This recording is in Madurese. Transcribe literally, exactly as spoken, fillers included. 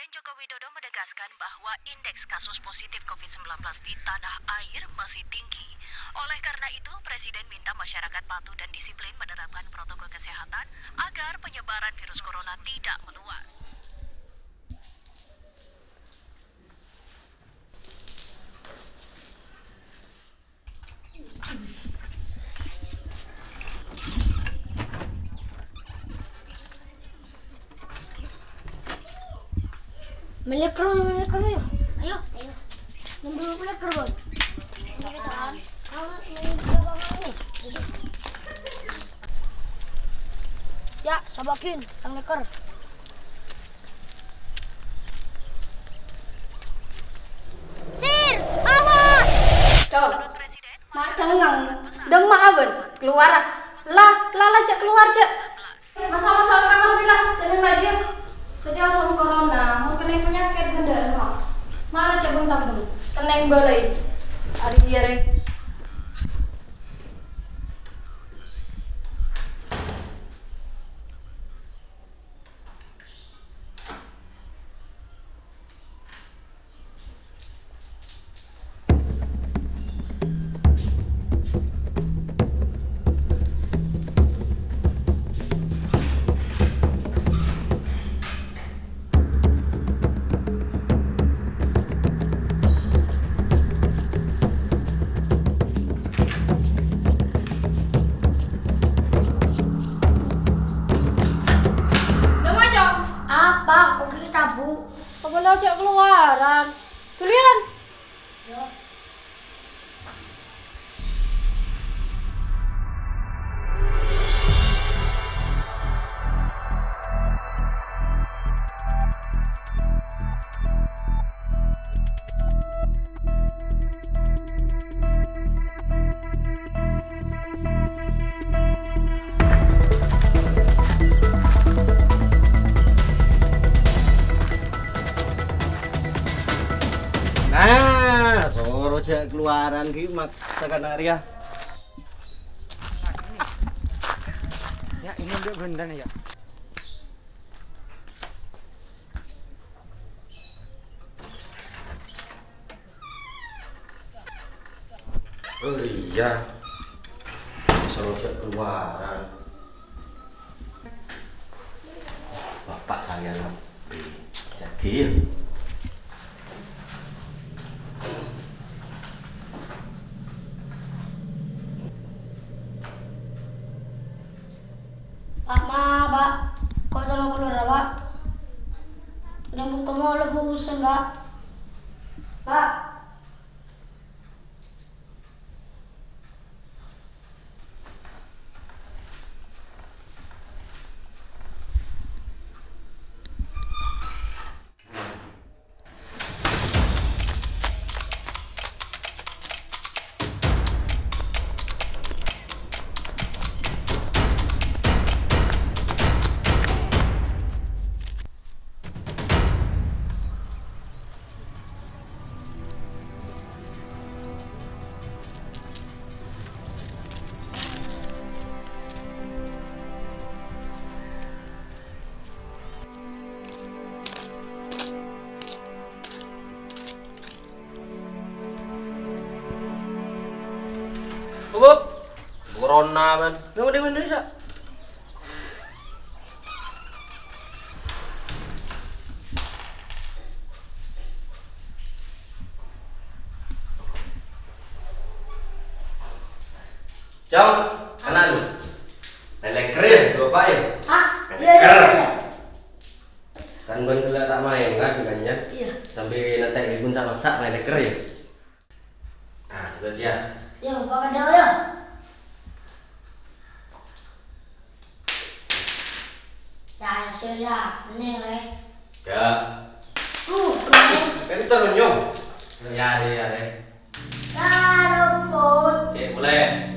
Joko Widodo menegaskan bahwa indeks kasus positif covid sembilan belas di tanah air masih tinggi. Oleh karena itu, Presiden minta masyarakat patuh dan disiplin menerapkan protokol kesehatan agar penyebaran virus corona tidak meluas. Melek dulu, melek dulu, ya. Ayo, ayo. Minum dulu melek dulu, Bang. Ini kita kan. Kamu minum berapa kali? Ya, sabakin, tang leker. Sir, awas! Cong, ma' cengngang, dâmma abân, kalowara. La, la, la, jhâ' kalowar, jhâ'. Masa-masa kamar bilâ, jhâ' neng la jiyâ. Satèya osong corona, mon kennèng panyakèt bhendhâ, ma'. Mara jhâ' beng-tabeng, kennèng bâlâi. Arèya, rè. Apa? Oke, tabu. Apa lo jhâ' kalowaran? Julian! Nah, soro jhâ' kalowaran ghi' maksa kana' rèya. Ya, ini untuk beneran ya. Oh iya. Soro jhâ' kalowaran. Bapak saya lebih jadi. Pak, ma, Pak. Kok tolong keluar, Pak? Udah buka mall, bosen, Pak. Pak. Apa? Corona, man. Nggak ada Indonesia. Jang, ana' lu. Lèlèkèr ya, Bapak ya? Hah? Iya, iya, iya. Kan bân ghellâ' ta' maèn, kan, kan, ya? Iya. Sambi nantè' èbun sa'-masa' lèlèkèr ya? Nah, itu dia. Yo, Bapak Kadao, ya. Ya, ya, sir, ya. Ini, Re. Ya. Uh, kemarin. Kan itu nyong. Ya, ya, ya, Re. Salam, Bud. Oke, mulai.